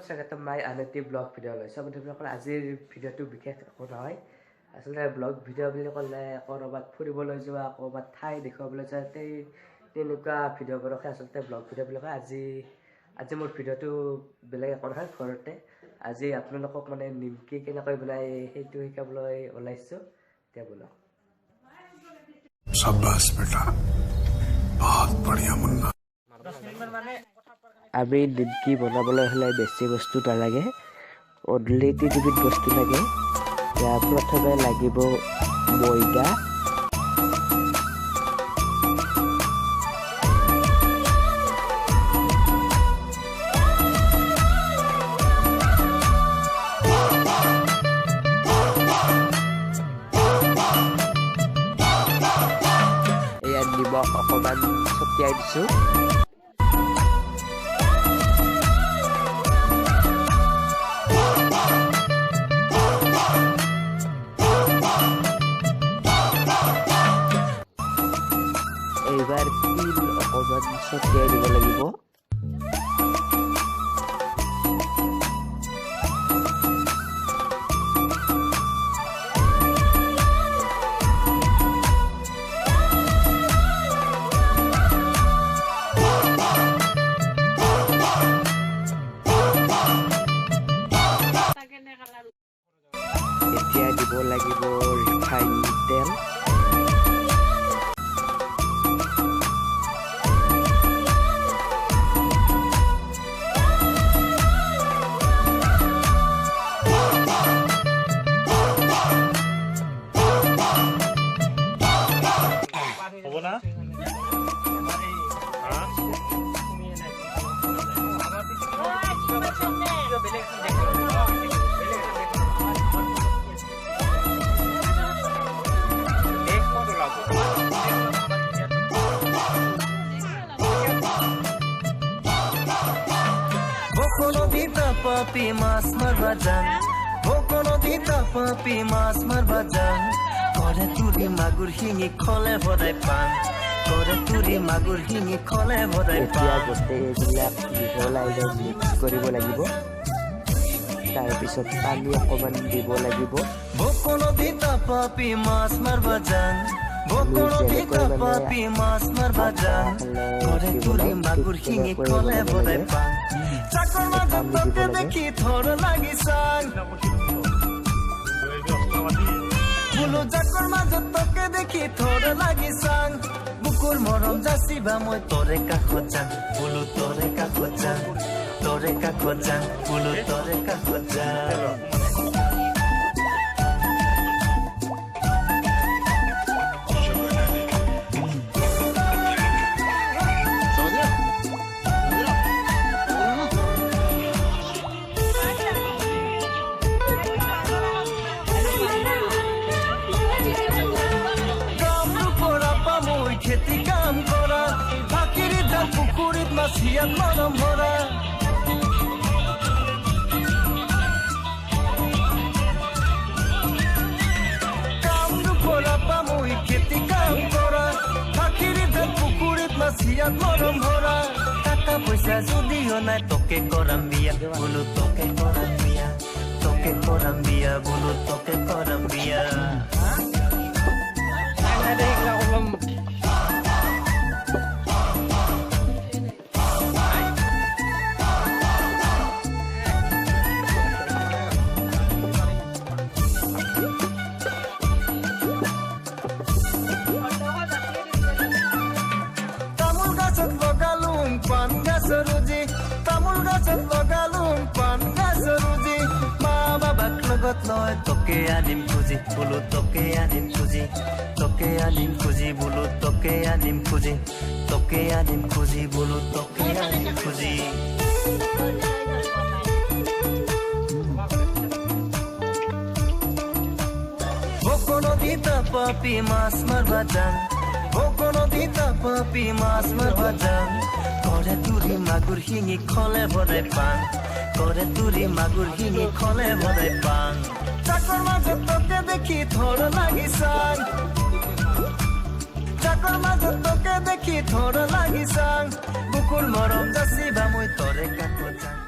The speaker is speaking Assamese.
স্বাগতম মাই আন এটি ব্লগ ভিডিঅ'লৈ। চব বন্ধুসকল, আজিৰ ভিডিঅ'টো বিশেষ একো নহয়। আচলতে ব্লগ ভিডিঅ' বুলি ক'লে ক'ৰবাত ফুৰিবলৈ যোৱা, ক'ৰবাত ঠাই দেখুৱাবলৈ যোৱা, তেনেকুৱা ভিডিঅ'বোৰকহে আচলতে ব্লগ ভিডিঅ' বুলি কয়। আজি মোৰ ভিডিঅ'টো বেলেগ একো নহয়, ঘৰতে আজি আপোনালোকক মানে নিমকি কেনেকৈ বনাই সেইটো শিকাবলৈ ওলাইছোঁ। এতিয়া ব'লক। शाबाश बेटा, बहुत बढ़िया मुन्ना। আমি নিমকি বনাবলৈ হ'লে বেছি বস্তু নালাগে, অনলি তিনিবিধ বস্তু লাগে। এতিয়া প্ৰথমে লাগিব ময়দা, এয়া নিমখ অকণমান ছটিয়াই দিছোঁ। এইবাৰ তিল অকণমান ছটিয়াই দিব লাগিব। এতিয়া দিব লাগিব ৰিফাইন তেল। হ'ব না? হা? পাপি মাছ মারবা যান, নদীত পাপি মাছ মারবা যান, করে তুরি মাগুর শিঙি খলে ভৰাই পান, কৰে তুৰি মাগুৰ শিঙি খলে ভৰাই এতিয়া পান। গোটেইবিলাক মিহলাই লৈ মিক্স কৰিব লাগিব। তাৰপিছত পানী অকণমান দিব লাগিব। বকো নদীত পাপি মাছ মারবা যান, বকো নদীত যেনেকৈ মানে পাপি মাছ মারবা যান, খালে করে দিব তুরি লাগে, ঠিক মাগুর শিঙি তেনেকৈ খলে বনাব ভৰাই লাগে। পান। চাকৰ মাজত পানী দিব তোকে লাগে। দেখি থৰ লাগি চাং, বোলো জাকৰ মাজত তোকে দেখি থৰ লাগি চাং, বুকুৰ মৰম যাচিবা মই তৰে কাষত যাম, বোলো তৰে কাষত যাম, তৰে কাষত যাম, বোলো তৰে কাষত যাম। কামৰূপৰ আপা মই খেতি কাম কৰা, ফাকিৰি ধান পুখুৰীত মাছ হিয়াত মৰম ভৰা। কামৰূপৰ আপা মই খেতি কাম কৰা, ফাকিৰি ধান পুখুৰীত মাছ হিয়াত মৰম ভৰা। টকা পইচা যদিও নাই তোকে কৰাম বিয়া, বোলো তোকে কৰাম বিয়া, তোকে কৰাম বিয়া, বোলো তোকে কৰাম বিয়া। তামোল গাছত লগালুম পান গাছৰ ৰুজি, তামোল গাছত লগালুম পান গাছৰ ৰুজি, মা বাবাক লগত লৈ তোকে আনিম খুজি, বোলো তোকে আনিম খুজি, তোকে আনিম খুজি, বোলো তোকে আনিম খুজি, তোকে আনিম খুজি, বোলো তোকে আনিম খুজি। বকো নদীত পাপি মাছ মারবা যান, বকো নদীত পাপি মাছ মারবা যান, কৰে তুৰি মাগুৰ শিঙি খলে ভৰাই পান, কৰে তুৰি মাগুৰ শিঙি খলে ভৰাই পান। চাকৰ মাজত তোকে দেখি থৰ লাগি চাং, চাকৰ মাজত তোকে দেখি থৰ লাগি চাং, বুকুৰ মৰম যাচিবা মই তৰে কাষত যাম।